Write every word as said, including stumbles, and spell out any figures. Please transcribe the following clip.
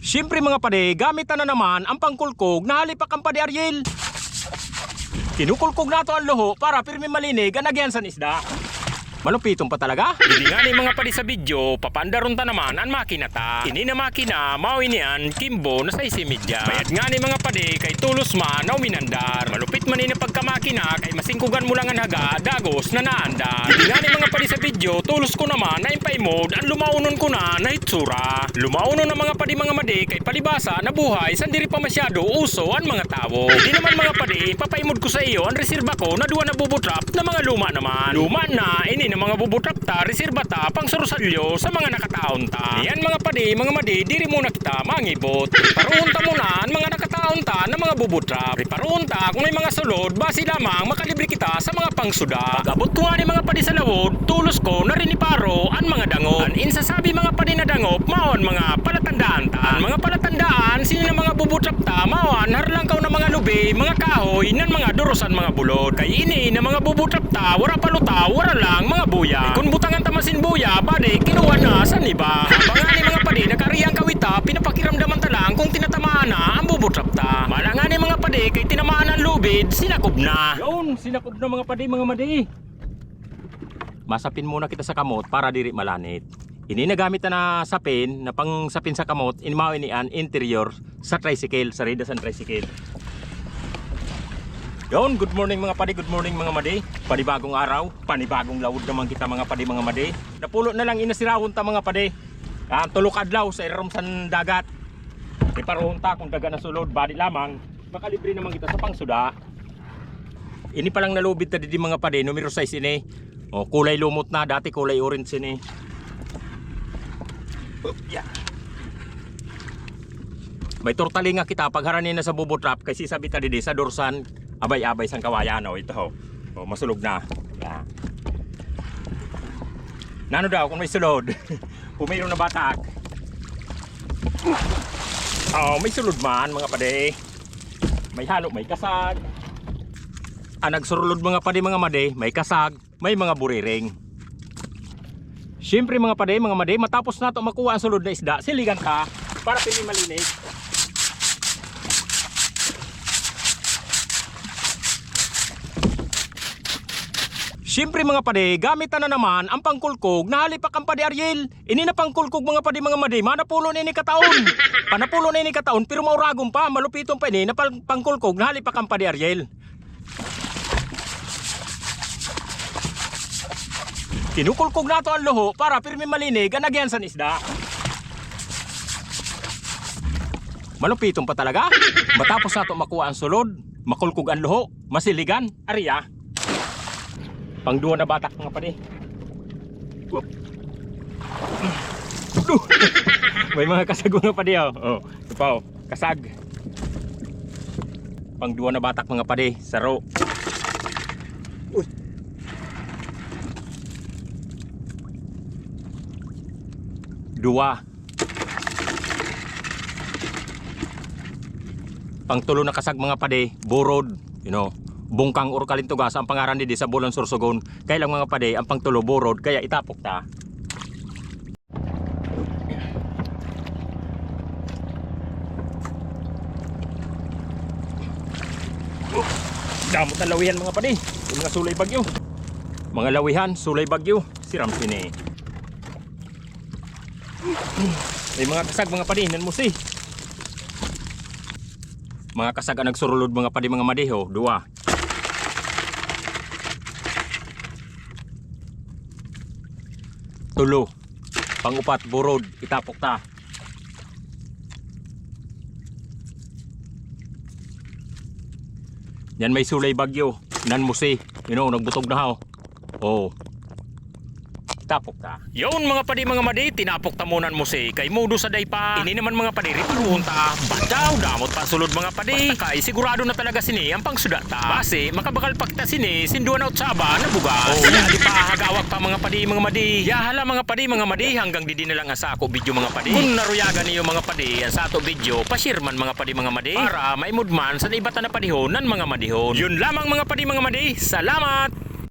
Siyempre, mga padi, gamit ta na naman an pangkulkog na hali pa kan Padi Ariel. Kinukulkog natu' an luho' para pirmi malinig an agihan san isda. Malupiton pa talaga? Didi ngani, mga padi, sa video, papaandarun ta naman an makina ta. Ini na makina, mawn ini an Kimbo na sais i medya. Mayad ngani, mga padi, kay tulos man na uminandar. Malupit man ini pagkamakina, kay masingkugan mu la ngan haga, dagos na naandar. Didi ngani, mga padi, sa video, tulos ku naman na impaimod an lumaonon ku na na hitsura. Lumaonon na, mga padi, mga madi, kay palibasa na buhay san diri pa masyado uso an mga tawo. Ini naman, mga padi, ipapaimod ku sa iyo an reserba ku na duwa na bubu trap na mga luma' naman. Luma' na, ini na mga bubu trap ta, reserba ta, pangsurusalyo sa mga nakataon ta. Niyan, mga padi, mga madi, diri muna kita mangibot. Riparuhon ta muna an mga nakataon ta na mga bubu trap. Riparuhon ta kon may mga sulod, basi lamang makalibre kita sa mga pangsuda. Pag-abot ku ngani, mga padi, sa lawod, tulos ku na riniparo an mga dangop. An insasabi, mga padi, na dangop, mawn mga palatandaan ta. An mga palatandaan sini na mga bubu trap ta, mawn harlangkaw na mga lubi, mga kahoy, nan mga durusan mga bulod. Kay ini na mga bubu trap ta, wara pa lutaw, wara lang mga buya. Kay kon butangan ta man sin buya, badi, kinuha na san iba. Habang ngani, mga padi, nakari an kawit ta, pinapakiramdaman ta lang kon tinatamaan na an bubu trap ta. Mana ngani, mga padi, kay tinamaan an lubid, sinakob na. Yaun, sinakob na, mga padi, mga madi. Masapin muna kita sa kamot para diri malanit. Ini na gamit ta na sapin, na pangsapin sa kamot, ini mawn ini an interior sa tricycle, sa rida san tricycle. Yaun, good morning, mga padi, good morning, mga madi. Panibagong araw, panibagong lawod naman kita, mga padi, mga madi. Napulo na lang ini sirahon ta, mga padi. An tulo ka adlaw sa irarom san dagat. Riparuhon ta kon dagan na sulod, badi lamang, makalibre naman kita sa pangsuda. Ini pa lang na lubid ta didi, mga padi, numero sais ini. O, kulay lumot na, dati kulay orange ini. Ya. May turtalinga kita, pagharani na sa bubu trap, kay sisabi ta didi sa dursan, abay-abay san kawayan, o, ito, o. O, masulog na. Ya. Nano daw kon may sulod? Pumiro na batak. O, may sulod man, mga padi. May halo, may kasag. An nagsurulod, mga padi, mga madi, may kasag, may mga buriring. Siyempre, mga padi, mga madi, matapos natu' makuha an sulod na isda, siligan ta para pirmi malinig. Siyempre, mga padi, gamit ta na naman an pangkulkog na hali pa kan Padi Ariel. Ini na pangkulkog, mga padi, mga madi, manapulo na ini kataon. Panapulo na ini kataon, pero mauragon pa, malupiton pa ini na pang-, pangkulkog na hali pa kan Padi Ariel. Kinukulkog natu' an luho' para pirmi malinig an agihan san isda. Malupiton pa talaga. Matapos natu' makuha an sulod, makulkog an luho', masiligan, ariya. Pangduwa na batak, mga padi. Whoop. Duh! May mga kasag, mga padi, o. O, ito pa, o. Kasag. Pangduwa na batak, mga padi. Saro. Uy. Duwa. Pangtulo na kasag, mga padi, burod, you know, bungkang or kalintugas an pangaran didi sa bulan Sorsogon. Kay lang, mga padi, an pangtulo burod, kaya itapok ta. Damo ta lawihan, mga padi. Yung mga sulay bagyo. Mga lawihan, sulay bagyo. Siram sini. May mga kasag, mga padi, nan musi. Mga kasag an nagsurulod, mga padi, mga madi, o, duwa. Tulo. Pangupat, burod, itapok ta. Yan may sulay bagyo, nan musi. You know, nagbutog na haw. O. Tapok ta. Yaun, mga padi, mga madi, tinapok ta muna an musi kay mudo sa daypa. Ini naman, mga padi, riparuhon ta. Badaw, damo ta sulod, mga padi. Basta kay sigurado na talaga sini an pangsuda ta. Basi makabakal pa kita sini sin duwa na utsaba na bugas. O, ya, di pa hagawak pa, mga padi, mga madi. Ya hala, mga padi, mga madi, hanggang didi na lang an saku video, mga padi. Kon naruyagan niyo, mga padi, an satu video, pa-share man, mga padi, mga madi, para maimod man san iba ta na padihon nan mga madihon. Yun lamang, mga padi, mga madi. Salamat!